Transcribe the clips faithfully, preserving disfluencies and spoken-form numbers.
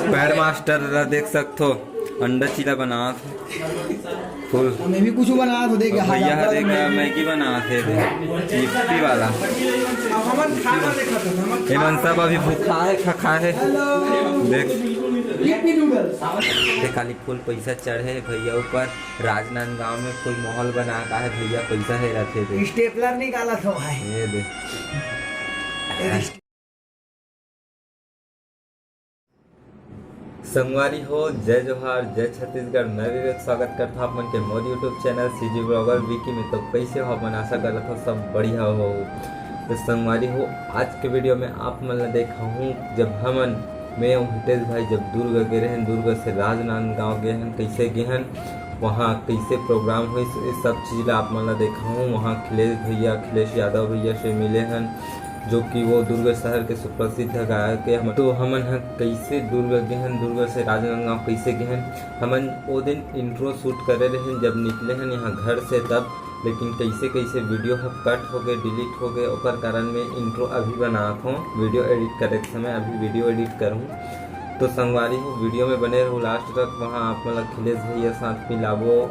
Pad master ला देख सकथो, अंडा चीला बनात हे। फुल। मैं भी कुछ बनात हों, देख, भैया ह देख, मैगी बनात हे, देख, यिप्पी वाला। हमन सब अभी भूखा हे, खा, खा हे। देख। Yippee noodles. देख, खाली फुल पैसा चढ़े हे भैया ऊपर। राजनांदगांव में फुल माहौल बना का हे भैया, पैसा हे रथे दे। स्टेपलर निकालत हो भाई। ये दे। संगवारी हो, जय जोहार, जय छत्तीसगढ़। मैं विवेक, स्वागत करता हूँ आप मन के मोर YouTube channel CG blogger Vicky में। तो कैसे हो आप मन? आशा करत हो सब बढ़िया हो। तो संगवारी हो, आज के वीडियो में आप मन ला देखा हूँ, जब हमन, मैं अउ हितेश भाई जब दुर्ग गे रहेन, दुर्ग से राजनांदगांव गे हन, कैसे गे हन, वहाँ कैसे प्रोग्राम होइस, ये सब चीज ला आप मन ला देखा हूँ। वहाँ अखिलेश भैया, अखिलेश यादव भैया से मिले हन, जो कि वो दुर्ग शहर के सुप्रसिद्ध गायक हे। हम, तो हमन ह कैसे दुर्ग गे हन, दुर्ग से राजनांदगांव कैसे गे हन, हमन वो दिन इंट्रो शूट करे रहेन, जब निकले हन यहाँ घर से तब, लेकिन कैसे कैसे वीडियो ह कट हो गए, डिलीट हो गए, ओकर कारण मैं इंट्रो अभी बनात हों, वीडियो एडिट करे के समय अभी वीडियो एडिट करूँ। तो संगवारी हो, वीडियो में बने रहू लास्ट तक, वहाँ आप मन ला अखिलेश भैया साथ मिलाबो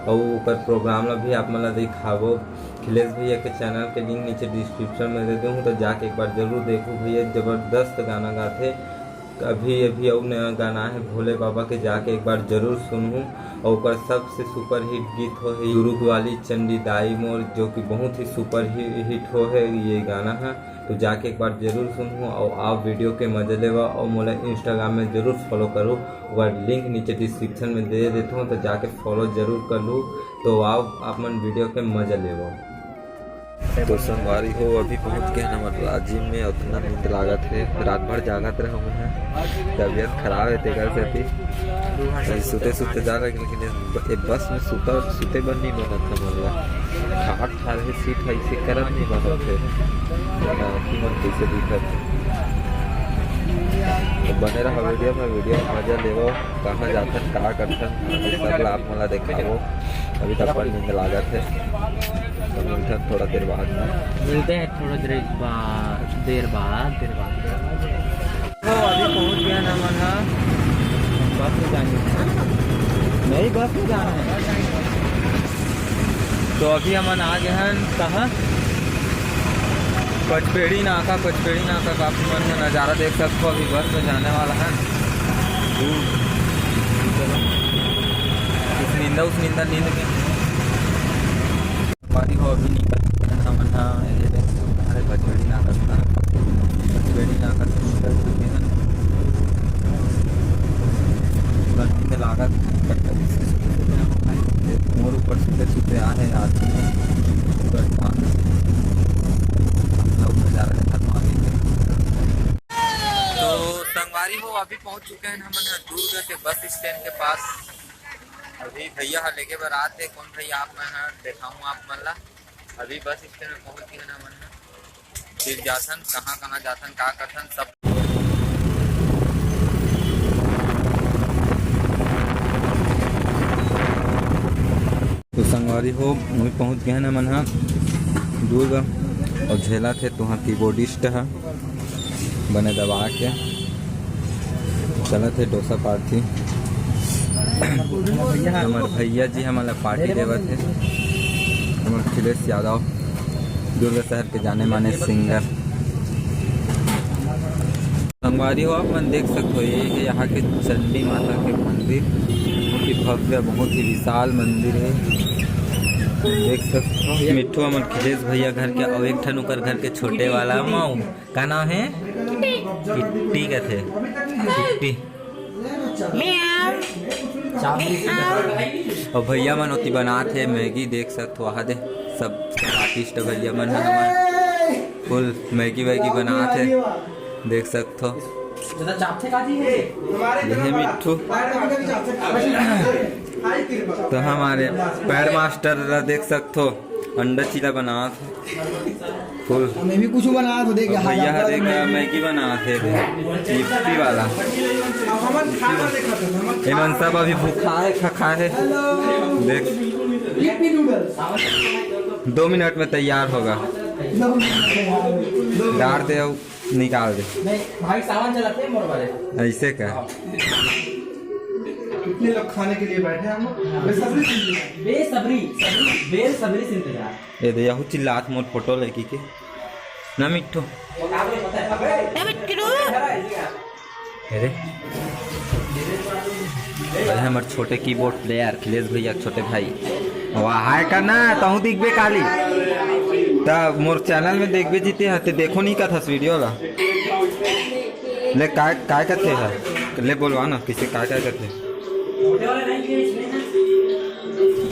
अउ ओकर प्रोग्राम ला भी आप मन ला दिखाबो। अखिलेश भैया के चैनल के लिंक नीचे डिस्क्रिप्शन में दे दूँ, तो जाके एक बार जरूर देखू भैया, जबरदस्त गाना गाथे। अभी अभी अउ नया गाना हे भोले बाबा के, जाके एक बार जरूर सुनहू। अउ ओकर सबसे सुपरहिट गीत हो हे जुरुग वाली चंडी दाई मोर, जो कि बहुत ही सुपर हिट हो हे ये गाना ह। तो जाके एक बार जरूर सुनहू अउ आप वीडियो के मजा लेवा अउ मोला Instagram में जरूर फॉलो करू। ओकर लिंक नीचे डिस्क्रिप्शन में दे देथों, तो जाके फॉलो जरूर कर लू। तो आओ आप मन वीडियो के मजा लेवा। तो संगवारी हो, अभी पहुंच गए हन हमर राजिम में। उतना नींद लागत हे, रात भर जागत रहे हुए हैं, तबीयत खराब हे तेकर सेती। अभी सुते सुते जा रहे, लेकिन ये ब-, ये बस में सुता, सुते बर नहीं बनत हे मोला। ठाढ़ ठाढ़ हे, सीट हे, इसे करत नहीं बनत हे। जाना कि मन कैसे दिखत हे। तो बने रहा वीडियो में, वीडियो में मजा लेवो, कहाँ जाथन, का करथन, ये सब ला आप मोला देखाबो। अभी तक अपन नींद लागत हे। तो मिलते हैं थोड़ा देर बाद में। मिलते हैं थोड़ा देर बाद, देर बाद, देर बाद। तो अभी पहुंच गए ना मन हा, बस में जाएंगे। नहीं, बस में जाना है। तो अभी हमन आ गए हैं कहाँ? पचपेड़ी नाका। पचपेड़ी नाका का आप मन नज़ारा देख सकते हो। अभी बस में जाने वाला है। उस निंदा, उस निंदा नींद में। संगवारी हो, अभी निकल चुके हैं हमन हा, ये देख, हमारे पचपेड़ी नाका से, पचपेड़ी नाका से निकल चुके हैं। पूरा नींद लागत, कटकटी से सुते सुते हम आए, मोर ऊपर सुते सुते आए हैं आज। तो संगवारी हो, अभी पहुंच चुके हैं हमन दुर्ग के बस स्टैंड के पास। अभी भैया ह लेगे बर आत हे, कौन भैया आप मन ह देखाऊं आप मन ला। अभी बस स्टैंड में पहुंच गए ना मन ह, फिर जाथन, कहाँ कहाँ जाथन, का करथन, सब। तो संगवारी हो, वही पहुंच गए ना मन ह दुर्ग, अउ झेलत हे तुहा कीबोर्डिस्ट ह। बने दबा के चलत हे डोसा पार्टी। हमर भैया जी हमन ला पार्टी देवत हे, हमर अखिलेश यादव, दुर्ग शहर के जाने माने सिंगर। संगवारी हो, आप मन देख सकते हो, ये है यहाँ के चंडी माता के मंदिर। बहुत ही भव्य, बहुत ही विशाल मंदिर है, देख सकते हो। मिट्ठू हमर अखिलेश भैया घर के, अउ एक ठन ओकर घर के छोटे वाला माऊ। का नाम है? किट्टी कथे। किट्टी। अउ भैया मन ओती बनात हे मैगी, देख सकत हो, वहाँ दे सब, सब आर्टिस्ट भैया मन ह हमर फुल मैगी वैगी बनात हे, देख सकत हो। ये है मिट्ठू। तो हमारे पैड मास्टर ला देख सकत हो, अंडा चीला बनात हे। फुल। मैं भी कुछ बनात हों, देख, भैया ह देख, मैगी बनात हे, यिप्पी वाला। एमन सब अभी भूखा हे, खा, खा हे। देख, दो मिनट में तैयार होगा। डार दे अउ निकाल दे। नहीं भाई, सावन चलाते हैं मोर वाले। ऐसे का? हाँ। कितने लोग खाने के लिए बैठे हैं हम लोग? बेसब्री से इंतजार। बेसब्री, सब्री, बेसब्री से इंतजार। ये दे, यहू चिल्लात मोर फोटो लेके के। ना मिट्ठू। अरे, अरे हमर छोटे कीबोर्ड प्लेयर अखिलेश भैया के छोटे भाई। वाह, हाय कर ना, तहूँ दिखबे काली। त मोर चैनल में देखबे जीते ह, ते देखो नहीं कथस वीडियो ला। ले, काय, काय कथे ह? ले बोलवा ना, किसे काय, काय कथे?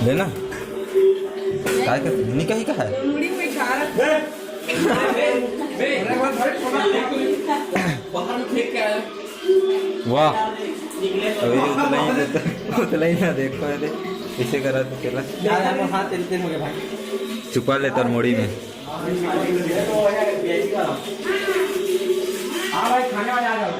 ले ना। काय कथे? नहीं कही का है? वाह। अभी उतना ही देता, उतना ही ना देखो, ये देख, इसे करा तो चला। यार, यार, वो हाथ तेरे, तेरे हो गए भाई। छुपा ले तोर मुड़ी में। हाँ भाई, खाने वाले आ जाओ।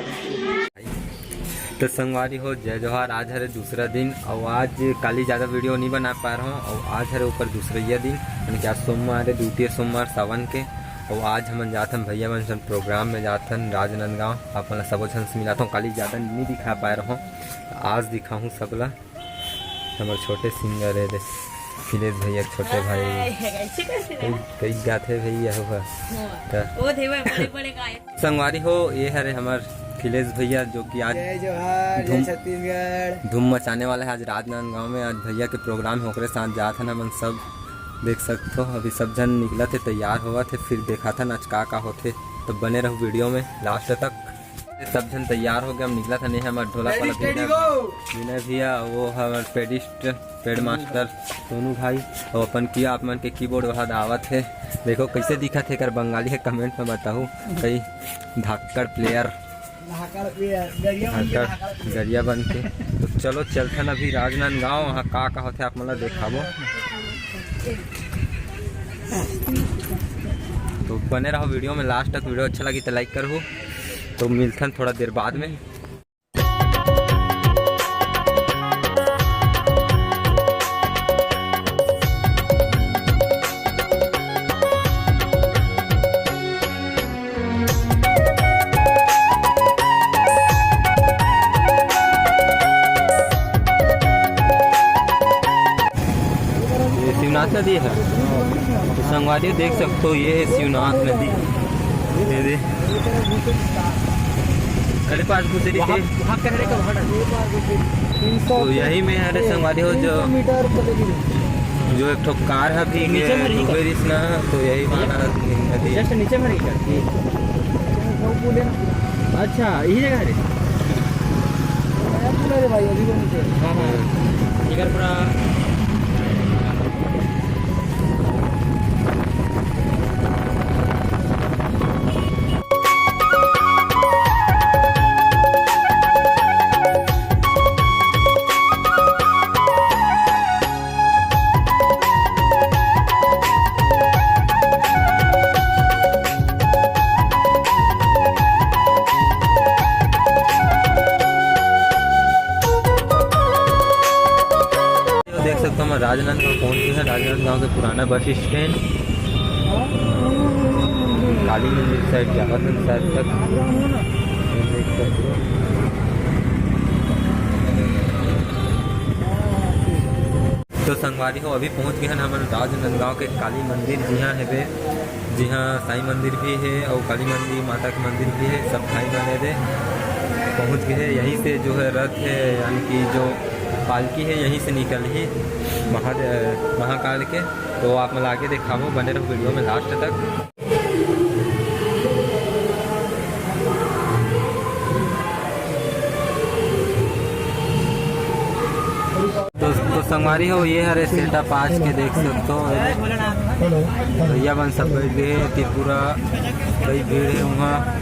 तो संगवारी हो, जय जोहार। आज हरे दूसरा दिन, अउ आज काली ज़्यादा वीडियो नहीं बना पाए रहों, अउ आज हरे ऊपर दूसरइया दिन, यानी कि आज सोमवार है, द्वितीय सोमवार सावन के। अउ आज हमन जाथन भैया मन सन प्रोग्राम में जाथन राजनांदगांव। आप मन ला सबो झन से मिलाथों, काली ज़्यादा नहीं दिखा पाए रहों, आज दिखाहूँ सबला। हमर छोटे सिंगर है रे, अखिलेश भैया के छोटे भाई। हाय, कैसे, कैसे कई, कई गाथे भैया हुआ। हाँ। त वो थे वो बड़े बड़े गायक। संगवारी हो, ये हरे हमर अखिलेश भैया, जो कि आज जय जोहार, जय धूम, छत्तीसगढ़। धूम मचाने वाला है आज राजनांदगांव में। आज भैया के प्रोग्राम है, ओकरे साथ जात हन हमन सब, देख सकत हो। अभी सब झन निकलत हे, तैयार होवत हे, फिर देखाथन आज का का होथे। तो बने रहो वीडियो में लास्ट तक। सब झन तैयार हो गए, हम निकलत हन। ये हमर ढोलक वाला ready, steady, विनय, go। विनय भैया, वो हमर पेडिस्ट, पेड मास्टर सोनू भाई, और अपन किया आप मन के कीबोर्ड वहा आवत हे। देखो कैसे दिखत हे, कर बंगाली है, कमेंट में बताहू। कई धाकड़ प्लेयर, धाकड़ प्लेयर, गरिया बन के, धाकड़ धाकड़ प्लेयर। गरिया बन के। तो चलो चलथन अभी राजनांदगांव, वहाँ का का होथे आप मन ला देखाबो। तो बने रहो वीडियो में लास्ट तक। वीडियो अच्छा लगी तो लाइक करहू। तो मिलथन थोड़ा देर बाद में। ये शिवनाथ नदी है। तो संगवारी देख सकते हो, ये है शिवनाथ नदी। ये दे। अरे पास घुसे रही वहाँ, थी। वहाँ कर रहे का वहाँ डाल। तो यही में, अरे संगवारी हो, जो, तीन सौ मीटर चलेगी। जो एक ठो कार है भी नीचे में रही डूबे रिस ना, तो यही माना नदी। Just नीचे में रही क्या? वो बोले ना। अच्छा, यही जगह है रे। नया पुल है रे भाई, अभी तो नीचे। हाँ, हाँ। इधर पूरा देख सकते हो, मैं राजनांदगांव पहुंच गए हैं। राजनांदगांव के पुराना बस स्टैंड, काली मंदिर साइड जावत हन शायद तक। देख सकते हो। तो संगवारी हो, अभी पहुंच गए हैं हमन राजनांदगांव के काली मंदिर, जिहां हेबे, जिहां साईं मंदिर भी है और काली मंदिर, माता के मंदिर भी है, सब भाई बने दे पहुंच गए हैं। यहीं से जो है रथ है, यानी कि जो पालकी है, यहीं से निकल ही महादेव महाकाल के। तो आप मन आगे दिखाबो, बने रहो वीडियो में लास्ट तक। तो, तो संगवारी हो, ये हरे सेटअप आज के देख सकते हो। भैया मन सब बैठ गए हैं, त्रिपुरा कई भीड़ है वहाँ।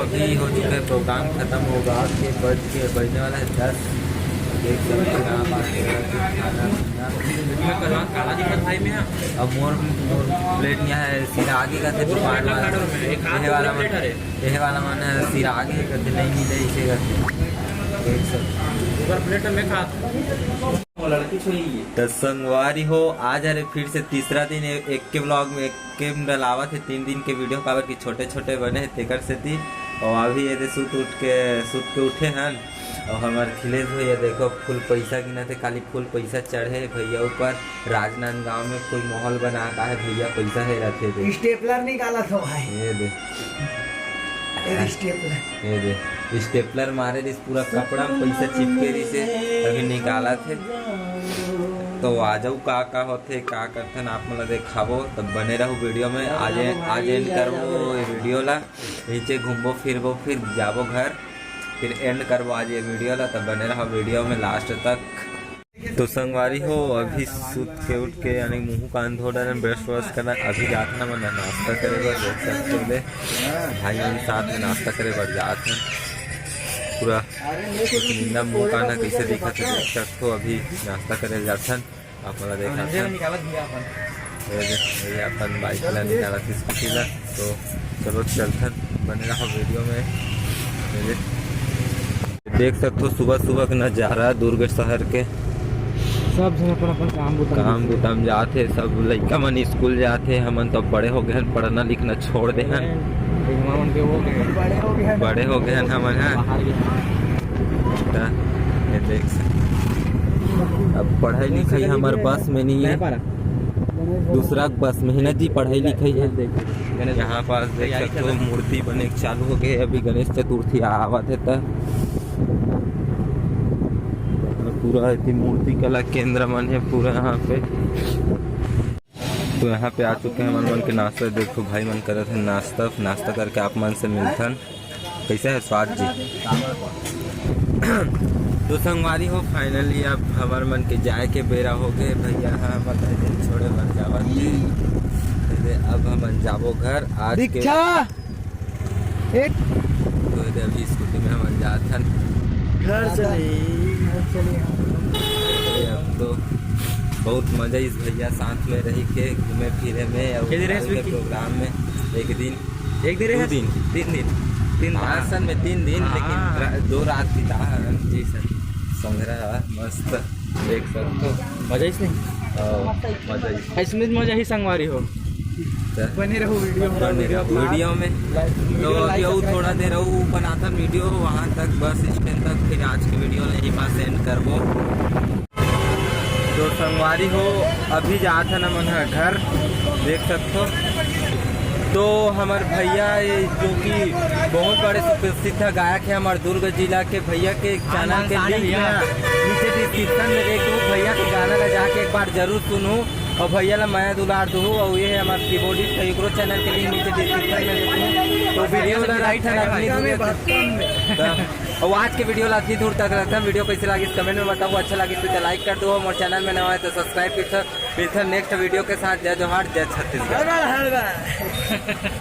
अभी हो चुका है प्रोग्राम खत्म, हो गया के बज के बजने वाला है दस। देख सकते हैं आप आके खाना पीना। मैं कल काला दिखत भाई मैं। अब मोर मोर प्लेट नहीं है, सीधा आगे का थे दुकान वाला। एक हाथ यह वाला प्लेट हरे। यह वाला मन है, सीधा आगे का थे, नहीं मिले इसे का थे। देख सकते हैं। ऊपर प्लेट में खा। वो लड़की छोरी है। तो संगवारी हो, आज हरे फिर से तीसरा दिन ए-, एक के ब्लॉग में एक के डलावत है तीन दिन के वीडियो, काबर कि छोटे छोटे बने हैं तेकर सेती। और अभी ये दे सुत उठ के, सुत के उठे हन। और हमारे खिलेश भैया देखो, फुल पैसा गिना थे, खाली फुल पैसा चढ़े हे भैया ऊपर। राजनांदगांव में कोई महल बना का है भैया, पैसा है रखे दे। स्टेपलर निकाला था भाई। ये दे। ये स्टेपलर। ये दे, स्टेपलर मारे रिस, पूरा कपड़ा में पैसा चिपके रिस हे, अभी निकालत हे। तो आ जाऊ, का का होथे, का करथन, आप मन ला देखाबो, तब बने रहू वीडियो में। आज, आज एंड करबो ये वीडियो ला, नीचे घूमबो फिरबो, फिर जाबो घर, फिर एंड करबो आज ये वीडियो ला, तब बने रहू वीडियो में लास्ट तक। तो संगवारी हो, अभी सुत के उठ के यानी मुंह कान धो डालन, ब्रश व्रश करना, अभी जात ना मन नाश्ता करे बर, देख सकते हो ले। भाई मन साथ में नाश्ता करे बर जात हन। पूरा नींदा मुंह कान ह कइसे दिखत हे, देख सकते हो। अभी नाश्ता करे जात हन, आप मन ला देखात हन। ये दे, ये अपन बाइक ला निकालत हे, स्कूटी ला। तो चलो चलथन, बने रहो वीडियो में। ये दे, देख सकते हो सुबह सुबह के नजारा दुर्ग शहर के। सब झन अपन अपन काम बुता काम में। बुता में जात हे, सब लइका मन स्कूल जात हे। हमन तो बड़े हो गए हन, पढ़ना लिखना छोड़ दे हन। ये हमार मन के हो गए। बड़े हो गए हन। बड़े हो गए हन हमन, हाँ। बाहर गए। त ये देख सकते, अब पढ़ाई लिखाई हमार बस में नहीं है, नहीं पारा। दूसरा बस में है ना जी, पढ़ाई लिखाई है। देख, गणेश यहाँ पास देख तैयारी सकते हो, चल रही। मूर्ति बने के चालू हो गए, अभी गणेश चतुर्थी आवत है त पूरा एती मूर्ति कला केंद्र मन है पूरा यहाँ पे। तो यहाँ पे आ चुके हैं हमर मन के नाश्ता। देखो भाई मन करत है नाश्ता, नाश्ता करके आप मन से मिलथन। कैसे है स्वाद जी? तो संगवारी हो, finally अब हमर मन के जाए के बेरा हो गए। भैया ह हमर दाई छोड़े बर जावत हे। अरे, अब हमन जाबो घर। आज के दीक्षा, एक तो ये अभी स्कूटी में हमन जात हन। घर चले। घर चले। अरे, अब तो बहुत मजा इस भैया साथ में रही के, घूमे फिरे में और के दिन रहे के स्वीटी? प्रोग्राम में। एक दिन, एक दिन दो रहे? दिन। तीन दिन। तीन दिन। हाँ, असल में तीन दिन, हाँ। लेकिन रा-, दो रात बिता हन। जी सर। संग्रह मस्त, देख सकते हो। मजा इसने? हाँ, मजा इस। इसमें मजा ही संगवारी हो। सर। बने रहो वीडियो में। बने रहो वीडियो में। Like, तो वीडियो अभी like, और subscribe थोड़ा देर और बनाता वीडियो, वहाँ तक बस स्टैंड तक, फिर आज के वीडियो ला यहीं पास एंड करबो। तो संगवारी हो, अभी जात हन हमन ह घर, देख सकते हो। तो हमर भैया ये जो कि बहुत बड़े सुप्रसिद्ध गायक है हमारे दुर्ग जिला के, भैया के चैनल के link में नीचे डिस्क्रिप्शन में दे दूँ, भैया के गाना ला जाके एक बार जरूर सुनू और भैया ला मया दुलार दू। और ये है हमारे कीबोर्डिस्ट है, एकरो चैनल के लिंक नीचे डिस्क्रिप्शन में दे दूँ। तो वीडियो ला राखथन अपनी दूर तक। और आज के वीडियो ला अतनी दूर तक रखथन। वीडियो कैसे लागिस कमेंट में बताओ, अच्छा लागिस तो लाइक कर दो, और चैनल में नवा है तो सब्सक्राइब कर दो। मिलथन नेक्स्ट वीडियो के साथ। जय जोहार, जय छत्तीसगढ़। हर बार, हर बार।